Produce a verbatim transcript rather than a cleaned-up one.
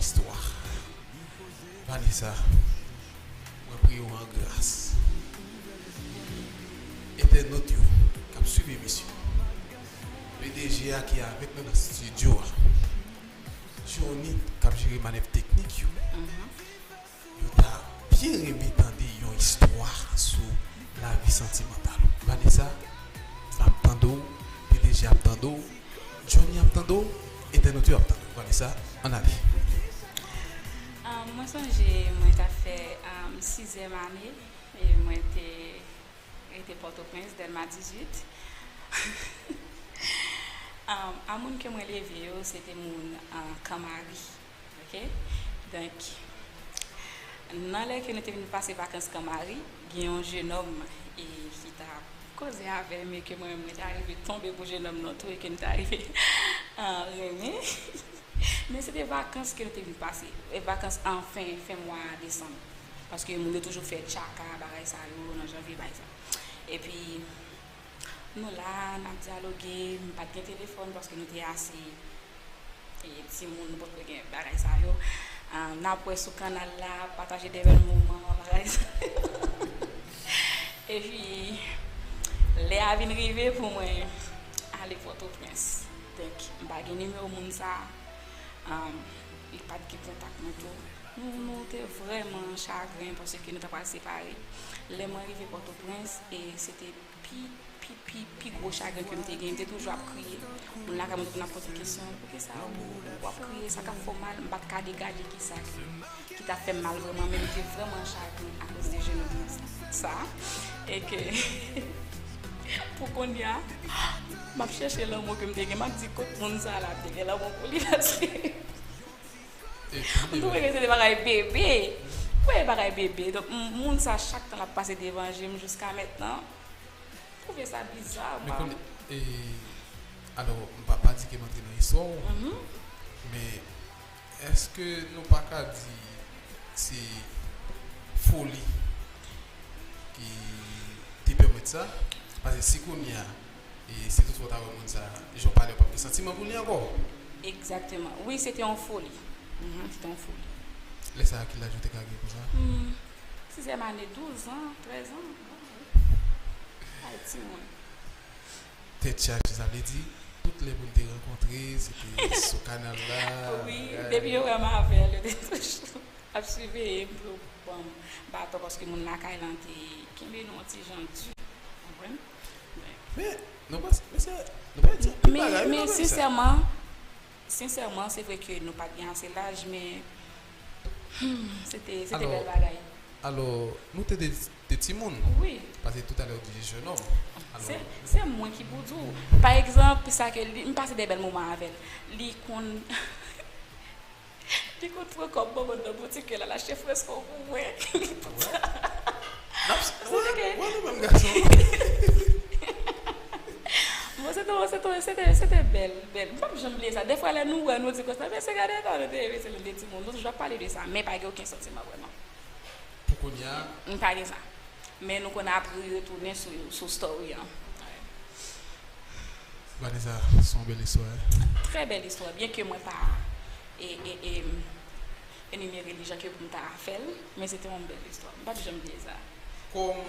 istwa. Vanessa, mwen priye w an gras. Entènot yo k ap swiv emisyon, P D G a ki avèk nou nan estidyo a, Johnny k ap jere manèv teknik yo, yo ta byen renmen tande yon istwa sou lavi santimantal ou. Vanessa ap tande w, P D G ap tande w, Johnny ap tande w, entènot yo ap tande w. Vanessa, ann ale. Ah, mwen sonje mwen t ap fè, ah, sizyèm ane e mwen te rete Pòtoprens, Dèlma dizuit. Ah, a moun ke mwen leve yo, se te moun, ah, Kanmari. Ok? Donk, nan lè ke nou te vin pase vakans Kanmari, gen yon jenòm e ki t ap koze avè m e ke mwen, mwen ta rive tonbe pou jenòm nan tou e ke m ta rive, ah, renmen. Men se te vakans ke nou te vin pase. E vakans an fen, fen mwa desanm. Paske moun yo toujou fè tchaka, bagay sa yo, nan janvye, bagay sa. Epi, nou la, n ap dyaloge, m pa t gen telefòn paske nou te ase e timoun, nou potko gen bagay sa yo. Ah, n ap wè sou kanal la, pataje de bèl moman, bagay sa yo. Epi, lè a vin rive pou mwen ale Pòtoprens. Donk, m pa gen nimewo moun sa a. Ah, li pa t gen kontak mwen tou. Nou, nou te vrèman chagren paske nou ta pral separe. Lè mwen rive Pòtoprens, e se te pi, pi, pi, pi gwo chagren ke m te gen. M te toujou ap kriye. Moun lakay mwen te konn ap poze kesyon, poukisa w, w ap kriye, sa k ap fè w mal? M pa t ka degaje kisa ki, ki t ap fè m mal vrèman, men m te vrèman chagren akoz de jenòm sa. E ke, pou kounye a, m ap chèche lanmou ke m te gen, m ap di kot moun sa la te gen lanmou pou li paske m twouve ke se te bagay bebe. Ou wè bagay bebe. Donk, m- moun sa chak tan l ap pase devan je m jiska mentnan. M twouve sa biza, Men pa. Kounye, e, alò, m pa, pa di ke m antre nan istwa w, Mhm. men èske nou pa ka di se foli ki te pèmèt sa? Paske si kounye a, e, si toutfwa w ta wè moun sa, jan w pale, w p ap gen santiman pou li ankò. Egzakteman. Wi, se te yon foli. Mhm, se te yon foli. Lè sa a, ki laj ou te ka gen konsa? Hmm, sizyèm ane, douz an, trèz an. Ay, timoun. Tèt chaje, sa vle di, tout lè pou n te rankontre, se te sou kanal la. Wi, bagay. Depi yo wè m avè l, yo te toujou ap siveye m pou yo ban m baton, paske moun lakay lan te kenbe nou yon ti jan di. Konprann? Men, nou pa, men se, nou pa di anpil Men, bagay, wi, men nan sa. Sensèman, sensèman, se vre ke nou pa t gen ase laj, men, hmm, se te, se te Alò, bèl bagay. Alò, nou te de, de timoun. Wi. Paske toutalè ou di jenòm. Alò, Se, se mwen ki pou di w. Pa egzanp, sa ke li, m pase de bèl moman avè l. Li konn, li konn pran kòb ban mwen nan boutik yo, l al achte fresko pou mwen. n ap, Se te ke- wè nou menm gason. Bon, se te, se te, se te, se te bèl, bèl. M p ap janm bliye sa. Defwa, lè nou wè, nou di konsa, men se gade etan nou te ye, se nou de timoun. Nou toujou ap pale de sa, men pa gen okenn santiman vrèman. Pou kounye a, M pa gen sa. Men nou konn ap retounen sou, sou story an. Vanessa, se yon bèl istwa. Trè bèl istwa. Byen ke mwen pa e, e, e, enimere li jan ke pou m ta fè l, men se te yon bèl istwa. M p ap janm bliye sa. Kòm